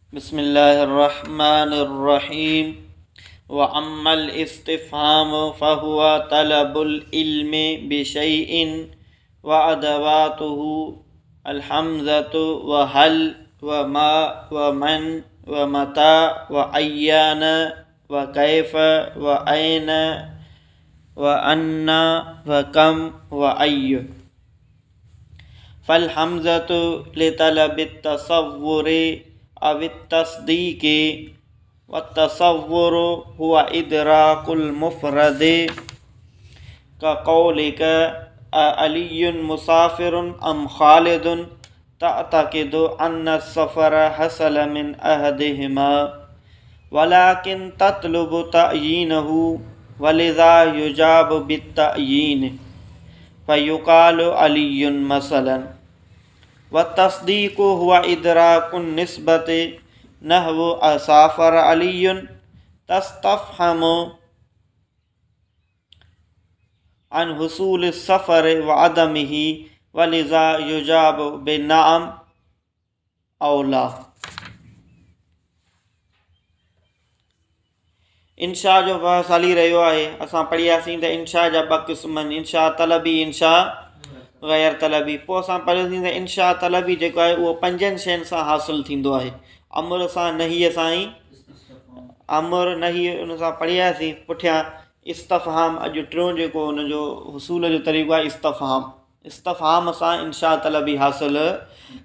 بسم الله الرحمن الرحيم وأما الاستفهام فهو طلب العلم بشيء وأدواته الحمزة وهل وما ومن ومتى وأيان وكيف وأين وأن وكم وأي فالحمزة لطلب التصور أو التصديق والتصور هو إدراك المفرد كقولك علي مسافر أم خالد تعتقد أن السفر حصل من أحدهما ولكن تطلب تعيينه ولذا يجاب بالتعيين فيقال علي مثلا والتصديق هو إدراك النسبة نحو أسافر علي تستفهم عن حصول السفر وعدمه ولذا يجاب بنعم او لا. انشاء جو بحث هلي رهيو آهي. اسان پڙهياسين ته انشاء جا ٻه قسم آهن، انشاء طلبي، انشاء غير طلبي. پوء اسان پڙهيوسين ته انشاء طلبي جيڪو آهي اهو پنجن شين سان حاصل ٿيندو آهي، امر سان، نهي سان ۽ امر، نهي ان سان پڙهياسين. پٺيان استفهام اڄ ٽيون جيڪو ان جو حصول جو طريقو آهي استفهام. استفهام سان انشاء طلبي حاصل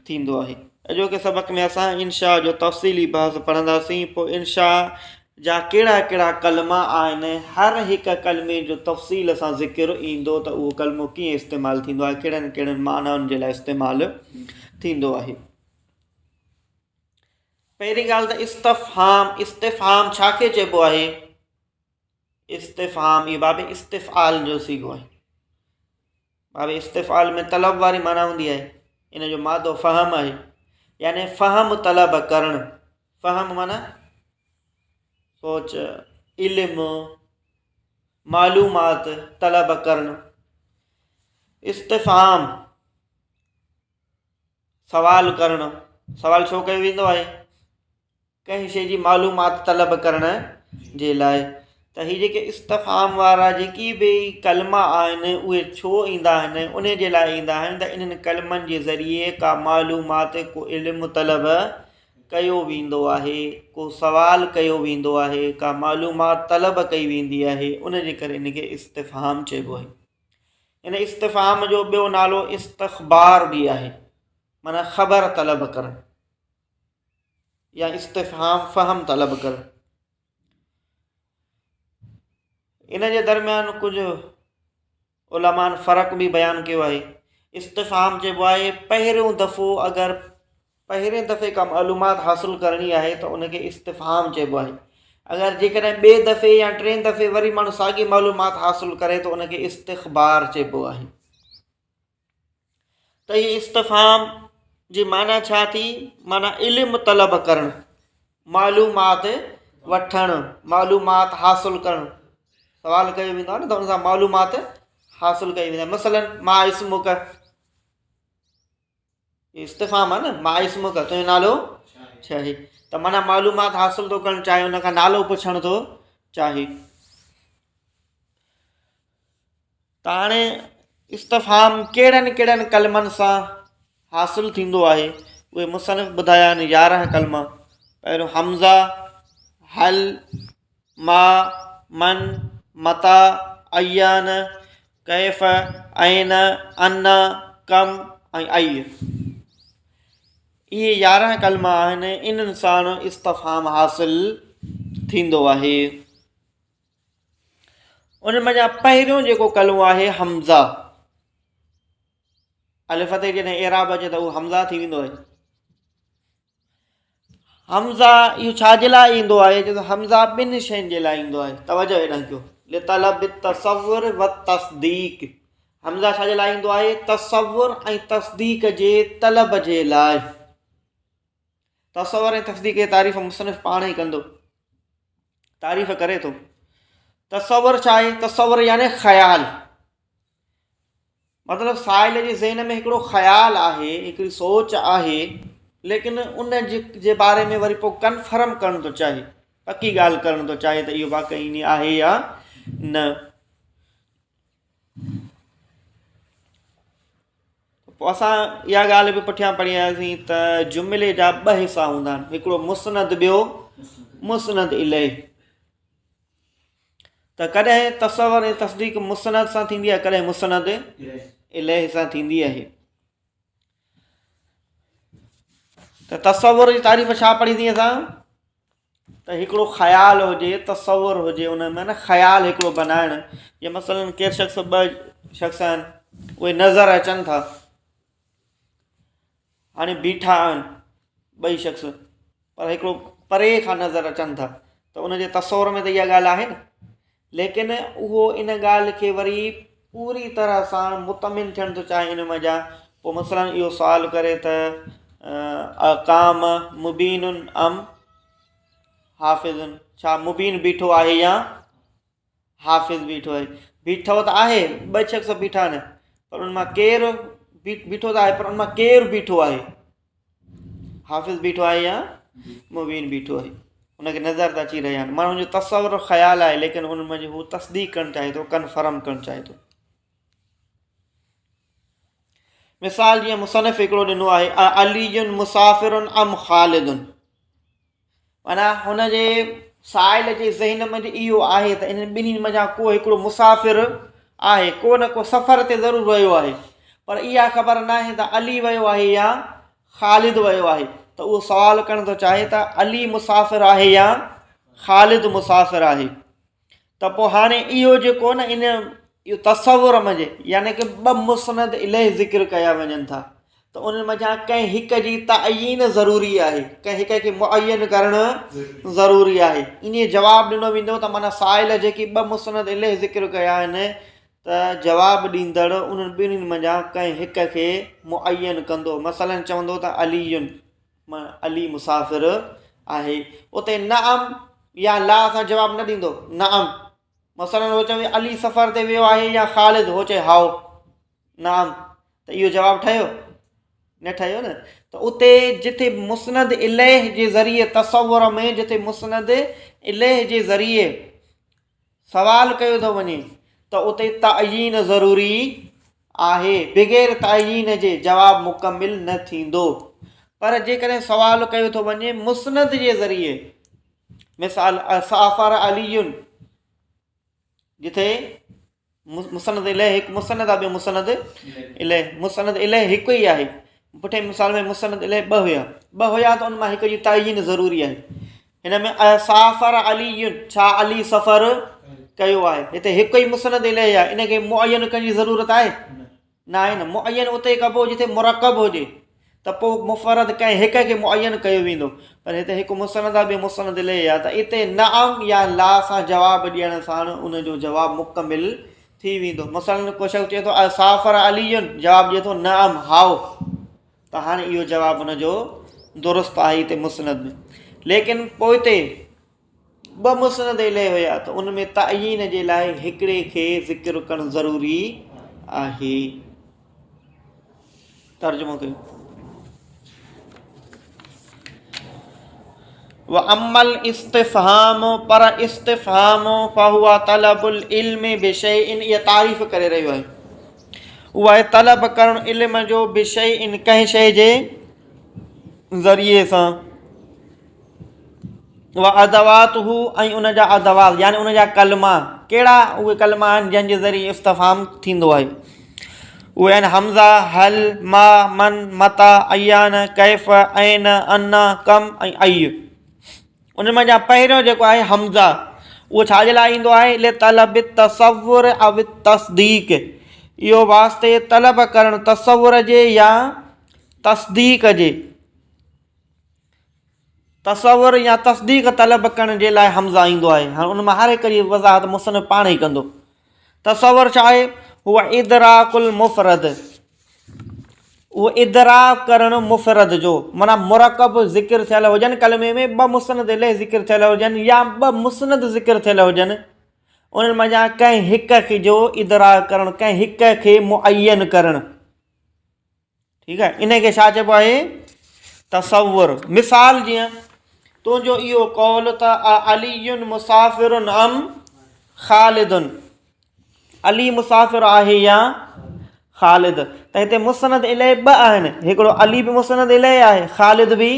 ٿيندو آهي. اڄوڪي سبق ۾ اسان انشاء جو تفصيلي بحث پڙهنداسين، پوء انشاء جا ڪهڙا ڪهڙا ڪلما آهن، هر هڪ ڪلمي جو تفصيل سان ذڪر ايندو ته اهو ڪلمو ڪيئن استعمال ٿيندو آهي، ڪهڙن ڪهڙن معنائن جي لاء استعمال ٿيندو آهي. پهرين ڳالهه ته استفهام، استفهام ڇا کي چئبو آهي؟ استفهام اهو باب استفعال جو صيغو آهي. باب استفعال ۾ طلب واري معنيٰ هوندي آهي. ان جو مادو فهم آهي، يعني فهم طلب ڪرڻ. فهم معنيٰ سوچ، علم، معلومات طلب ڪرڻ. استفهام سوال ڪرڻ. سوال ڇو ڪيو ويندو آهي؟ ڪنهن شيء جي معلومات طلب ڪرڻ جي لاء. ته هي جيڪي استفهام وارا جيڪي به ڪلما آهن اهي ڇو ايندا آهن؟ انهي جي لاء ايندا آهن ته انهن ڪلمن جي ذريعي ڪا معلومات، ڪو علم طلب ڪيو ويندو آهي، ڪو سوال ڪيو ويندو آهي، ڪا معلومات طلب ڪئي ويندي آهي، ان جي ڪري ان کي استفهام چئبو آهي. ان استفهام جو ٻيو نالو استخبار به آهي، معنيٰ خبر طلب ڪرڻ يا استفهام فهم طلب ڪرڻ. ان جي درميان ڪجهه علماء فرق به بيان ڪيو آهي. استفهام چئبو آهي پهريون دفعو، اگر پهرين دفعي ڪا معلومات حاصل ڪرڻي آهي ته ان کي استفهام چئبو آهي. اگر جيڪڏهن ٻئي دفعي يا ٽئين دفعي وري ماڻهو ساڳي معلومات حاصل ڪري ته ان کي استخبار چئبو آهي. ته هي استفهام جي معنيٰ ڇا ٿي؟ معنيٰ علم طلب ڪرڻ، معلومات وٺڻ، معلومات حاصل ڪرڻ. سوال ڪيو ويندو آهي نه ته ان سان معلومات حاصل ڪئي ويندي آهي. مثلا ما اسمک، استفهام آهي نه، ما اسمک تنهنجو نالو ڇا آهي، ته معنيٰ معلومات حاصل ٿو ڪرڻ چاهي، ان کان نالو پڇڻ ٿو چاهي. ته هاڻي استفهام ڪهڙن ڪهڙن ڪلمن سان حاصل ٿيندو آهي؟ اهي مصنف ٻڌايا آهن 11 ڪلما. پهريون حمزه، هل، ما، من، متيٰ، ايان، ڪيف، اين، ان، ڪم ۽ اي. اهي 11 ڪلما آهن، انهن سان استفهام حاصل ٿيندو آهي. ان منجهان پهريون جيڪو ڪلمو آهي حمزه، الف تي جڏهن اعراب اچي ته اهو حمزه ٿي ويندو آهي. حمزه اهو ڇا جي لاء ايندو آهي؟ چي ٿو حمزه ٻن شين جي لاء ايندو آهي. توجه هيڏانهن ڪيو، لطلب التصور والتصديق. حمزه ڇا جي لاء ايندو آهي؟ تصور ۽ تصديق جي طلب جي لاء. تصور ۽ تصديق جي تعريف مصنف پاڻ ئي ڪندو، تعريف ڪري ٿو. تصور ڇا آهي؟ تصور يعني خيال، مطلب سائل جي ذهن ۾ هڪڙو خيال آهي، هڪڙي سوچ آهي. ليڪن ان جي باري ۾ وري پوء ڪنفرم ڪرڻ ٿو چاهي، پڪي ڳالهه ڪرڻ ٿو چاهي ته اهو واقعي ائين آهي يا نه. پوء اسان اها ڳالهه به پٺيان پڙهي آياسين ته جملي جا ٻه حصا هوندا آهن، هڪڙو مسند ٻيو مسند اليه. ته ڪڏهن تصور ۽ تصديق مسند سان ٿيندي آهي ڪڏهن مسند اليه سان ٿيندي آهي. ته تصور جي تعريف ڇا پڙهي ٿي اسان ته هڪڙو خيال هجي تصور هجي ان ۾ نه خيال هڪڙو بنائڻ جي مثلا ڪير شخص ٻه شخص آهن اهي نظر اچن ٿا هاڻي بيٺا آهن ٻئي شخص پر هڪڙو پري کان نظر اچن ٿا ته ان جي تصور ۾ ته اها ڳالهه آهي نه ليڪن اهو ان ڳالهه کي وري پوري طرح سان مطمئن ٿيڻ ٿو چاهي ان منجهان پوء مثلا اهو سوال ڪري ته اقام مبين ام حافظ ڇا مبين بيٺو آهي يا حافظ بيٺو آهي بيٺو ته آهي ٻه شخص بيٺا آهن پر ان مان ڪير بيٺو ته آهي پر ان مان ڪير بيٺو آهي حافظ بيٺو آهي يا مبين بيٺو آهي ان کي نظر ته اچي رهيا آهن ماڻهن جو تصور خيال آهي ليڪن ان ۾ هو تصديق ڪرڻ چاهي ٿو ڪنفرم ڪرڻ چاهي ٿو مثال جيئن مصنف هڪڙو ڏنو آهي علي مسافر ام خالد معنيٰ هن جي سائل جي ذهن منجهه اهو آهي ته انهن ٻنهي منجهان ڪو هڪڙو مسافر آهي، ڪو نه ڪو سفر تي ضرور ويو آهي، پر اها خبر ناهي ته علي ويو آهي يا خالد ويو آهي ته اهو سوال ڪرڻ ٿو چاهي ته علي مسافر آهي يا خالد مسافر آهي. ته پوء هاڻي اهو جيڪو نه ان اهو تصور منجهه يعني ڪه ٻه مسند اليه ذڪر ڪيا وڃن ٿا ته انهن منجهان ڪنهن هڪ جي تعين ضروري آهي ڪنهن هڪ کي معين ڪرڻ ضروري آهي انهي جواب ڏنو ويندو ته معنيٰ سائل جيڪي ٻه مسند اليه ذڪر ڪيا آهن ته جواب ڏيندڙ انهن ٻنهين منجهان ڪنهن هڪ کي معين ڪندو مثلا چوندو ته علي معنيٰ علي مسافر آهي. اتي نعم يا لا سان جواب نه ڏيندو. نعم مثلا هو چوي علي سفر تي ويو آهي يا خالد هو چئي هائو نعم ته اهو جواب ٺهيو نه ٺهيو نه ته اتي جتي مسند اليه جي ذريعي تصور ۾ جتي مسند اليه جي ذريعي سوال ڪيو ٿو وڃي ته اتي تعيين ضروري آهي، بغير تعيين جي جواب مڪمل نه ٿيندو. پر جيڪڏهن سوال ڪيو ٿو وڃي مسند جي ذريعي، مثال سافر علي جتي مسند اليه هڪ مسند آهي ٻيو مسند اليه، مسند اليه هڪ ئي آهي، پٺئين مثال ۾ مسند اليه ٻه هيا، ٻه هيا ته ان مان هڪ جي تعيين ضروري آهي. هن ۾ اسافر علي ڇا علي سفر ڪيو آهي هتي هڪ ئي مسند اليه آهي ان کي معين ڪرڻ جي ضرورت آهي نه آهي نه معين اتي ڪبو جتي مرڪب هجي ته پوء مفرد ڪنهن هڪ کي معين ڪيو ويندو پر هتي هڪ مسند آهي ٻيو مسند اليه آهي ته اتي نعم يا لا سان جواب ڏيڻ سان ان جو جواب مڪمل ٿي ويندو مثلا ڪو شخص چئي ٿو اسافر علي جواب ڏئي ٿو نعم هائو ته هاڻي اهو جواب ان جو درست آهي هتي مسند ۾ ليڪن پوئتي ٻه مسند اليه هيا ته ان ۾ تعيين جي لاء هڪڙي کي ذڪر ڪرڻ ضروري آهي. ترجمو ڪيو. واما الاستفهام پر استفهام فهو طلب العلم بشيء اها تعريف ڪري رهيو آهي اهو آهي طلب ڪرڻ علم جو بشيء ڪنهن شيء جي ذريعي سان وادواته ۽ ان جا ادوات يعني ان جا ڪلما ڪهڙا اهي ڪلما آهن جن جي ذريعي استفهام ٿيندو آهي اهي آهن همزه، هل، ما، من، متيٰ، ايان، ڪيف، اين، انا، ڪم ۽ اي. ان منجهان پهريون جيڪو آهي همزه اهو ڇا جي لاء ايندو آهي لطلب التصور او التصديق اهو واسطي طلب ڪرڻ تصور جي يا تصديق جي تصور يا تصديق طلب ڪرڻ جي لاء همزه ايندو آهي. هاڻ ان مان هر هڪ جي وضاحت مصنف پاڻ ئي ڪندو. تصور ڇا آهي؟ هو ادراڪ المفرد اهو ادراڪ ڪرڻ مفرد جو معنيٰ مرڪب ذڪر ٿيل هجن ڪلمي ۾ ٻه مسند اليه ذڪر ٿيل هجن يا ٻه مسند ذڪر ٿيل هجن انهن منجهان ڪنهن هڪ کي جو ادراڪ ڪرڻ ڪنهن هڪ کي معين ڪرڻ ٺيڪ آهي ان کي ڇا چئبو آهي؟ تصور. مثال جيئن تنهنجو اهو قول ته علي مسافر ام خالد، علي مسافر آهي يا خالد، ته هتي مسند اليه ٻه آهن، هڪڙو علي به مسند اليه آهي، خالد به.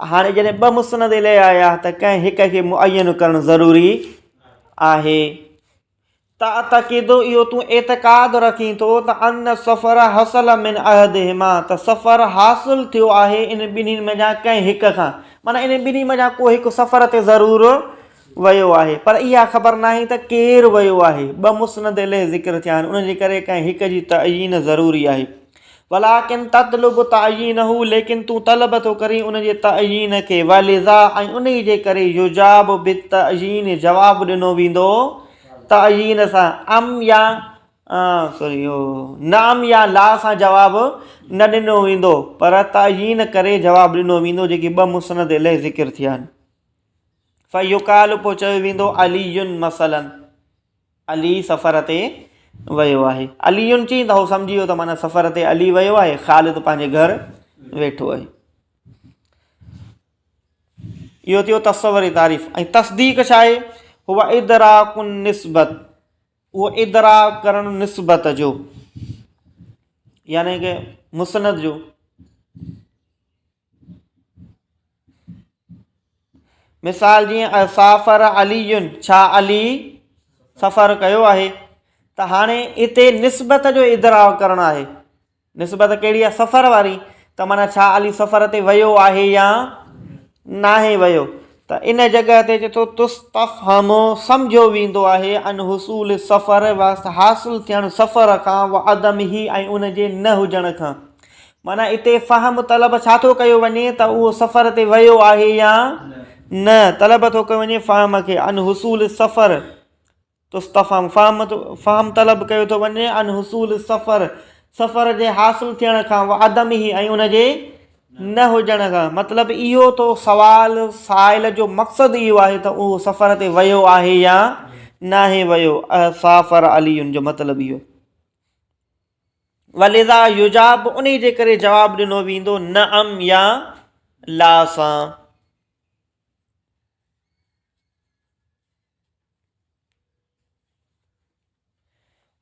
هاڻي جڏهن ٻه مسند اليه آيا ته ڪنهن هڪ کي معين ڪرڻ ضروري آهي. تعتقد اهو تون اعتقاد رکين ٿو ته ان السفر حصل من احدهما ته سفر حاصل ٿيو آهي انهن ٻنهي منجهان ڪنهن هڪ کان، معنيٰ انهن ٻنهي منجهان ڪو هڪ سفر تي ضرور ويو آهي پر اها خبر ناهي ته ڪير ويو آهي، ٻه مسند اليه ذڪر ٿيا آهن ان جي ڪري ڪنهن هڪ جي تعيين ضروري آهي. ولڪن تطلب تعيينه ليڪن تون طلب ٿو ڪرين ان جي تعيين کي، ولذا ۽ انهي جي ڪري يجاب بالتعيين جواب ڏنو ويندو تعيين سان، ام يا سوري نعم يا لا سان جواب نه ڏنو ويندو پر تعيين ڪري جواب ڏنو ويندو جيڪي ٻه مسند اليه ذڪر ٿيا آهن. فيقال پوء چيو ويندو علي مثلا علي سفر تي ويو آهي. علي چئي ته هو سمجهي ويو ته معنيٰ سفر تي علي ويو آهي، خالد پنهنجي گهر ويٺو آهي. اهو ٿيو تصوري تعريف. ۽ تصديق ڇا آهي؟ هو ادراڪ النسبت، اهو ادراڪ ڪرڻ نسبت جو، يعني ڪه مسند جو. مثال جيئن اسافر علي، ڇا علي سفر ڪيو آهي؟ ته هاڻي اتي نسبت جو ادراڪ ڪرڻ آهي. نسبت ڪهڙي آهي؟ سفر واري. ته معنيٰ ڇا علي سفر تي ويو آهي يا ناهي ويو؟ ته ان جڳهه تي چئي ٿو تستفهم سمجهيو ويندو آهي عن حصول السفر حاصل ٿيڻ سفر کان وعدمه ۽ ان جي نه هجڻ کان. معنيٰ اتي فهم طلب ڇا ٿو ڪيو وڃي ته اهو سفر تي ويو آهي يا نه، طلب ٿو ڪيو وڃي فهم کي، عن حصول السفر تستفهم فهم فهم طلب ڪيو ٿو وڃي عن حصول السفر سفر جي حاصل ٿيڻ کان وعدمه ۽ ان جي نه هجڻ کان. مطلب اهو ٿو سوال سائل جو مقصد اهو آهي ته اهو سفر تي ويو آهي يا ناهي ويو. سافر علي جو مطلب اهو. ولذا يجاب انهي جي ڪري جواب ڏنو ويندو نعم يا لا سان.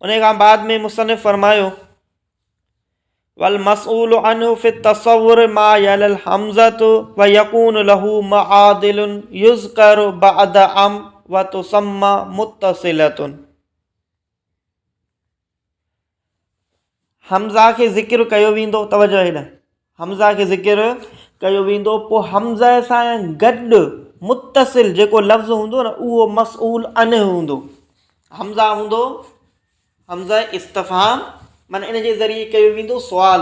انهي کان بعد ۾ مصنف فرمايو والمسؤول عنه في التصور ما يلي الحمزة ويكون له معادل يذكر بعد ام وتسمى متصلة. حمزه کي ذڪر ڪيو ويندو، توجه هيڏانهن، حمزه کي ذڪر ڪيو ويندو پوء حمزه سان گڏ متصل جيڪو لفظ هوندو نه اهو مسئول عنه هوندو. حمزه هوندو حمزه استفهام معنی ان جي ذريعي ڪيو ويندو سوال.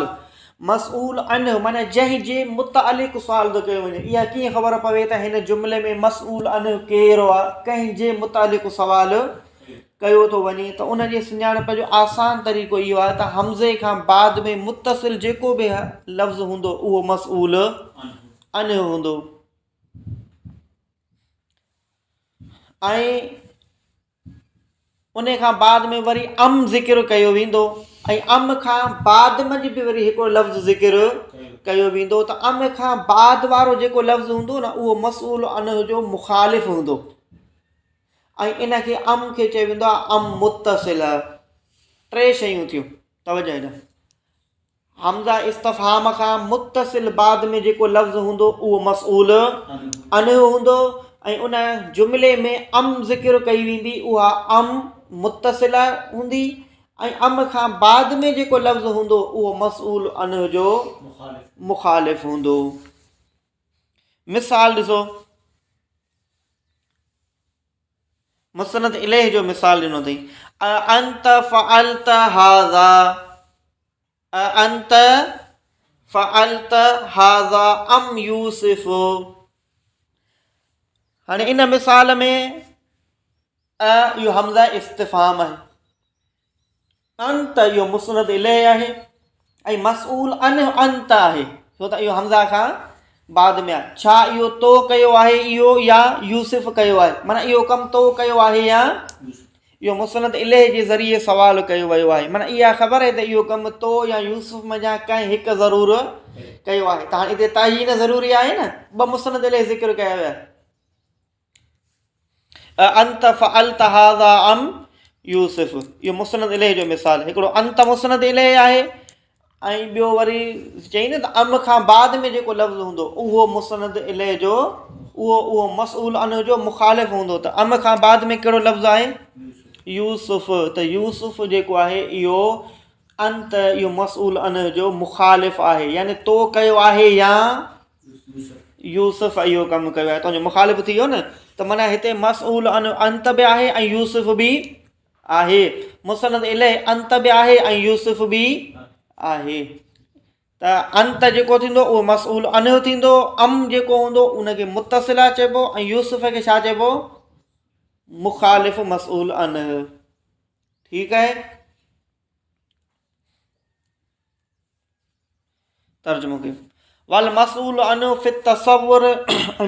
مسئول عنه معنی جنهن جي متعلق سوال ٿو ڪيو وڃي. اها ڪيئن خبر پوي ته هن جملي ۾ مسئول عنه ڪير آ، ڪنهن جي متعلق سوال ڪيو ٿو وڃي ته ان جي سڃاڻپ جو آسان طريقو اهو آهي ته همزي کان بعد ۾ متصل جيڪو به لفظ هوندو اهو مسئول عنه هوندو ۽ ان کان بعد ۾ وري ام ذڪر ڪيو ويندو ۽ ام کان بعد منجھ به وري هڪڙو لفظ ذڪر ڪيو ويندو ته ام کان بعد وارو جيڪو لفظ هوندو نه اهو مسئول عنه جو مخالف هوندو ۽ ان کي ام کي چيو ويندو آهي ام متصله. ٽي شيون ٿيون، توجه هيڏانهن. همزه استفهام کان متصل بعد ۾ جيڪو لفظ هوندو اهو مسئول عنه هوندو ۽ ان جملي ۾ ام ذڪر ڪئي ويندي اها ام متصله هوندي ۽ ام کان بعد ۾ جيڪو لفظ هوندو اهو مسئول عنه جو مخالف هوندو. مثال ڏسو، مسند اليه جو مثال ڏنو اٿئي، انت فعلت هذا، انت فعلت هذا ام يوسف. هاڻي ان مثال ۾ ا اهو همزه استفهام آهي، انت اهو مسند اليه آهي ۽ مسئول عنه انت آهي، ڇو ته اهو همزه کان بعد ۾ آهي. ڇا اهو تو ڪيو آهي اهو يا يوسف ڪيو آهي؟ معنيٰ اهو ڪم تو ڪيو آهي يا اهو مسند اليه جي ذريعي سوال ڪيو ويو آهي معنيٰ اها خبر آهي ته اهو ڪم تو يا يوسف منجهان ڪنهن هڪ ضرور ڪيو آهي ته هاڻي هتي تعيين ضروري آهي نه ٻه مسند اليه ذڪر ڪيا ويا انت فعلت هذا ام يوسف اهو مسند اليه جو مثال هڪڙو انت مسند اليه آهي ۽ ٻيو وري چئي نه ته ام کان بعد ۾ جيڪو لفظ هوندو اهو مسند اليه جو اهو اهو مسئول عنه جو مخالف هوندو ته ام کان بعد ۾ ڪهڙو لفظ آهي يوسف ته يوسف جيڪو آهي اهو انت اهو مسئول عنه جو مخالف آهي يعني تو ڪيو آهي يا يوسف اهو ڪم ڪيو آهي تنهنجو مخالف ٿي ويو نه ته معنيٰ هتي مسئول عنه انت به آهي ۽ يوسف به آهي. مسند اليه انت به آهي ۽ يوسف به آهي ته انت جيڪو ٿيندو اهو مسئول عنه ٿيندو ام جيڪو هوندو ان کي متصله چئبو ۽ يوسف کي ڇا چئبو مخالف مسئول عنه ٺيڪ آهي ترجمو ڪيو والمسئول عنه في التصور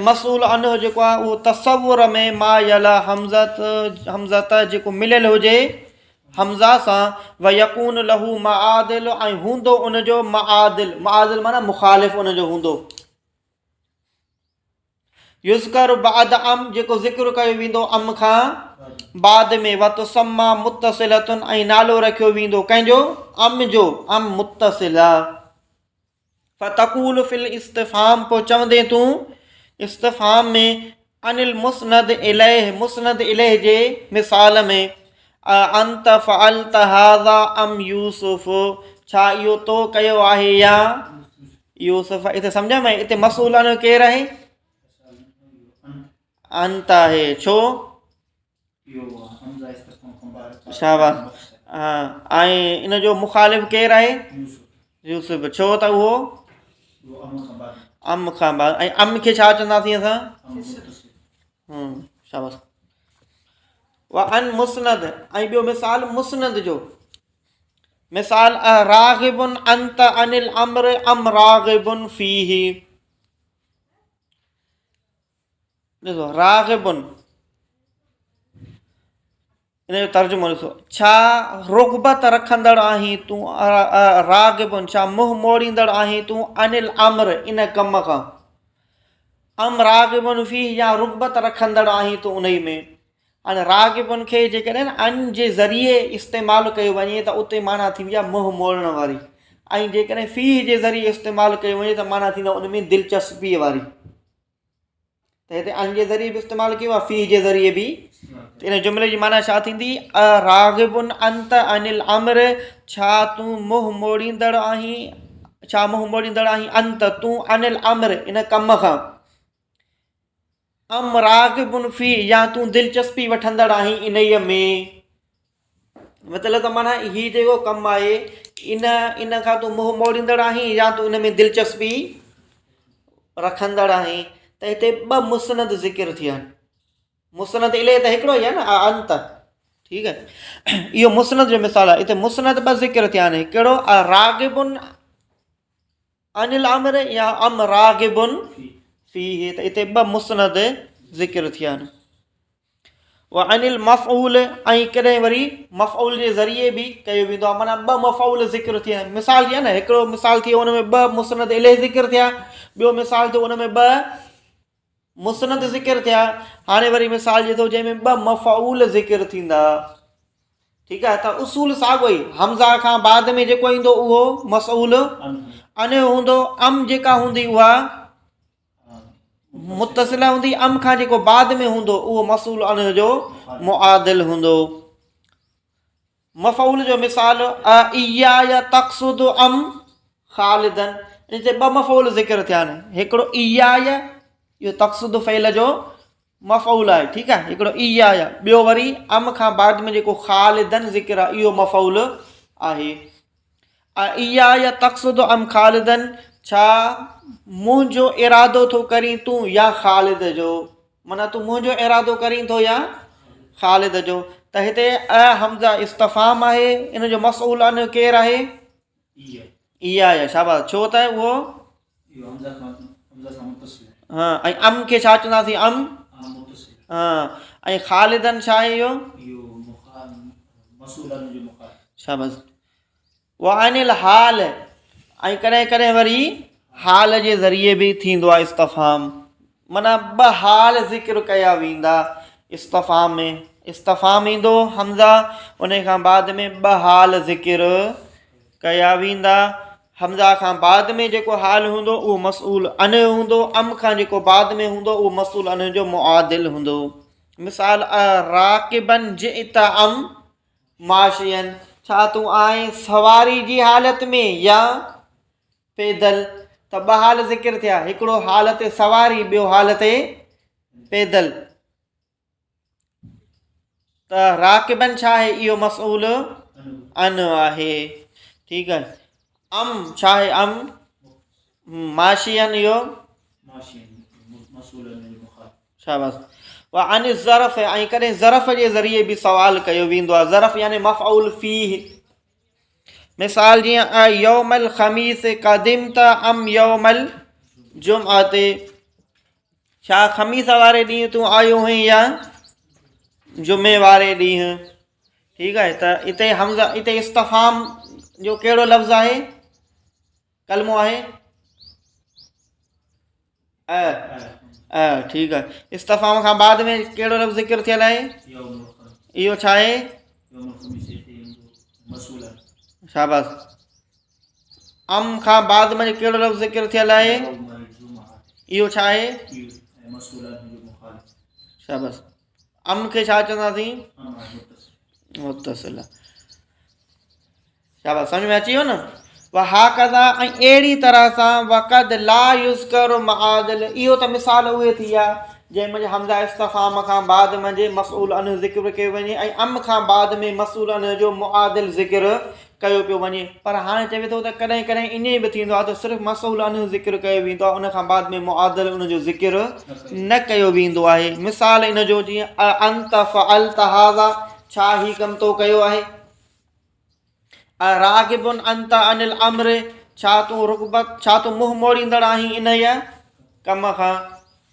مسئول عنه جيڪو آهي اهو تصور ۾ ما يلا حمزه حمزه جيڪو مليل هجي حمزه سان ويڪون له معادل ۽ هوندو ان جو معادل معادل معنی مخالف ان جو هوندو يذڪر بعد ام جيڪو ذڪر ڪيو ويندو ام کان بعد ۾ وتسميٰ متصلة ۽ نالو رکيو ويندو ڪنهن جو ام جو ام متصله فتقول في الاستفهام پوء چوندين تون استفهام ۾ عن المسند اليه مسند اليه جي مثال ۾ انت فعلت هذا ام يوسف ڇا اهو تو ڪيو آهي يا يوسف اتي سمجھ ۾ اتي مسئول عنه ڪير آهي انت آهي ڇو شاباس ها ۽ ان جو مخالف ڪير آهي يوسف ڇو ته اهو ام کان بعد ۽ ام کي ڇا چونداسين اسان هم شاباس وعن مسند ۽ ٻيو مثال مسند جو مثال اراغب انت عن الامر ام راغب فيه ڏسو راغب ان جو ترجمو ڏسو ڇا رغبت رکندڙ آهين تون راغب ڇا منهن موڙيندڙ آهين تون عن الامر ان ڪم کان ام راغب فيه يا رغبت رکندڙ آهين تون انهي ۾ هاڻي راغبن کي جيڪڏهن عن جي ذريعي استعمال ڪيو وڃي ته اتي معنيٰ ٿيندي آهي منهن موڙڻ واري ۽ جيڪڏهن فيه جي ذريعي استعمال ڪيو وڃي ته معنيٰ ٿيندو ان ۾ دلچسپيء واري ته هتي عن جي ذريعي به استعمال ڪيو آهي فيه جي ذريعي به ته ان جملي جي معنيٰ ڇا ٿيندي راغب انت عن الامر ڇا تون منهن موڙيندڙ آهين ڇا منهن موڙيندڙ آهين انت تون عن الامر ان ڪم کان ام راغب فيه يا تون دلچسپي وٺندڙ آهين انهيء ۾. مطلب ته معنيٰ هي جيڪو ڪم آهي ان ان کان تون منهن موڙيندڙ آهين يا تون ان ۾ دلچسپي رکندڙ آهين ته هتي ٻه مسند ذڪر ٿيا آهن مسند اليه ته هڪڙو ئي آهي نه انت ٺيڪ آهي اهو مسند جو مثال آهي هتي مسند ٻه ذڪر ٿيا آهن هڪڙو راغب عن الامر يا ام راغب فيه ته اتي ٻه مسند ذڪر ٿيا آهن وعن المفعول ۽ ڪڏهن وري مفعول جي ذريعي به ڪيو ويندو آهي معنيٰ ٻه مفعول ذڪر ٿيا آهن مثال ٿيا نه هڪڙو مثال ٿيو ان ۾ ٻه مسند اليه ذڪر ٿيا ٻيو مثال ٿيو ان ۾ ٻه مسند ذڪر ٿيا هاڻي وري مثال ڏي ٿو جنهن ۾ ٻه مفعول ذڪر ٿيندا ٺيڪ آهي ته اصول ساڳو ئي حمزه کان بعد ۾ جيڪو ايندو اهو مفعول ان هوندو ام جيڪا هوندي اها متصله هوندي ام کان جيڪو بعد ۾ هوندو اهو مفعول ان جو معادل هوندو مفعول جو مثال اياي تقصد ام خالدا ان تي ٻه مفعول ذڪر ٿيا آهن هڪڙو اياي اهو تقصد فعل جو مفعول آهي ٺيڪ آهي هڪڙو اياي ٻيو وري ام کان بعد ۾ جيڪو خالدا ذڪر آهي اهو مفعول آهي اياي تقصد ام خالدا ڇا منهنجو ارادو ٿو ڪرين تون يا خالد جو معنيٰ تون منهنجو ارادو ڪرين ٿو يا خالد جو ته هتي ا همزه استفهام آهي ان جو مفعول عنه ڪير آهي اياي شاباس ڇو ته اهو ها ۽ ام کي ڇا چونداسين ام ها ۽ خالدن ڇا آهي اهو شابس. وعن الحال ۽ ڪڏهن ڪڏهن وري حال جي ذريعي به ٿيندو آهي استفهام معنيٰ ٻه حال ذڪر ڪيا ويندا استفهام ۾ استفهام ايندو حمزه ان کان بعد ۾ ٻه حال ذڪر ڪيا ويندا حمزه کان بعد ۾ جيڪو حال هوندو اهو مسئول عنه هوندو ام کان جيڪو بعد ۾ هوندو اهو مسئول عنه جو معادل هوندو مثال راڪبا جئت ام ماشيا، ڇا تون آئين سواري جي حالت ۾ يا پيدل؟ ته ٻه حال ذڪر ٿيا، هڪڙو حالت سواري ٻيو حالت پيدل. ته راڪبا ڇا آهي؟ اهو مفعول عنه آهي. ٺيڪ آهي. ام ڇا آهي؟ ام ماشيا اهو شاباس. وعن الظرف ۽ ڪڏهن ظرف جي ذريعي به سوال ڪيو ويندو آهي ظرف يعني مفعول فيه مثال جيئن يوم الخميس قدمت ام يوم الجمعه ڇا خميس واري ڏينهن تون آيو هئين يا جمعي واري ڏينهن ٺيڪ آهي ته اتي حمزه اتي استفهام جو ڪهڙو لفظ آهي ڪلمو آهي ا ا ٺيڪ آهي استفهام کان بعد ۾ ڪهڙو لفظ ذڪر ٿيل آهي اهو ڇا آهي شاباس ام کان بعد ۾ ڪهڙو لفظ ذڪر ٿيل آهي اهو ڇا آهي شاباس ام کي ڇا چونداسين متصل شاباس سمجھ ۾ اچي ويو نه وهڪذا ۽ اهڙي طرح سان وقد لا يذڪر معادل اهو ته مثال اهي ٿي ويا جنهن منجھ حمزه استفهام کان بعد منجھ مفعول عنه ذڪر ڪيو وڃي ۽ ام کان بعد ۾ مفعول عنه جو معادل ذڪر ڪيو پيو وڃي پر هاڻي چوي ٿو ته ڪڏهن ڪڏهن ائين به ٿيندو آهي ته صرف مفعول عنه ذڪر ڪيو ويندو آهي ان کان بعد ۾ معادل ان جو ذڪر نه ڪيو ويندو آهي مثال ان جو جيئن انت فعلت هذا ڇا هي ڪم تو ڪيو آهي اراغب انت عن الامر ڇا تون رغبت ڇا تون منهن موڙيندڙ آهين انهيء ڪم کان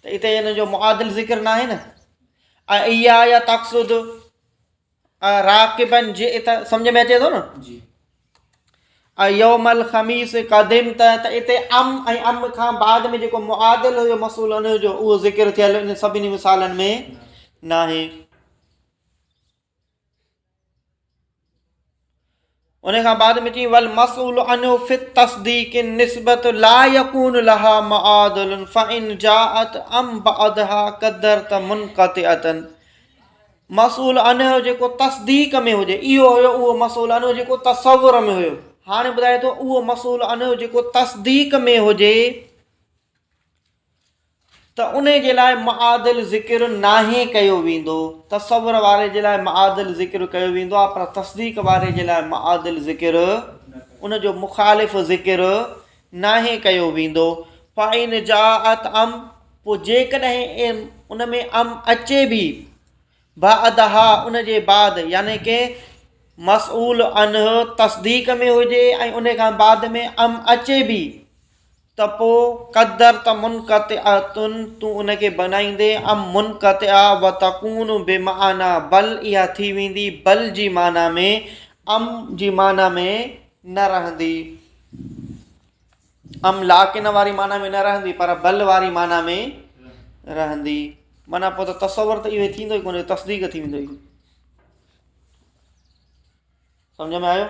ته اتي ان جو معادل ذڪر ناهي نه اياي تقصد راڪبا جئت سمجھ ۾ اچي ٿو نه جي يوم الخميس قدمت ته اتي ام ۽ ام کان بعد ۾ جيڪو معادل هيو مسئول ان جو اهو ذڪر ٿيل ان سڀني مثالن ۾ ناهي ان کان بعد ۾ چيائين والمسؤول عنه في التصديق النسبة لا يكون لها معادل فإن جاءت ام بعدها قدرت منقطعة مسؤول عنه جيڪو تصديق ۾ هجي اهو هيو اهو مسؤول عنه جيڪو تصور ۾ هيو هاڻي ٻڌائي ٿو اهو مسؤول عنه جيڪو تصديق ۾ هجي ته انهي جي لاء معادل ذڪر ناهي ڪيو ويندو، تصور واري جي لاء معادل ذڪر ڪيو ويندو آهي پر تصديق واري جي لاء معادل ذڪر ان جو مخالف ذڪر ناهي ڪيو ويندو. فإن جاءت ام پوء جيڪڏهن ان ۾ ام اچي به بعدها ان جي بعد يعني ڪه مسئول عنه تصديق ۾ هجي ۽ ان کان بعد ۾ ام اچي به ته پوء قدرت منقطعة تون ان کي بنائيندين ام منقطعة وتڪون بمعنيٰ بل اها ٿي ويندي بل جي معنيٰ ۾ ام جي معنيٰ ۾ نه رهندي ام لاڪن واري معنيٰ ۾ نه رهندي پر بل واري معنيٰ ۾ رهندي معنيٰ پوء ته تصور ته اهو ٿيندو ئي ڪونه تصديق ٿي ويندو ئي سمجھ ۾ آيو.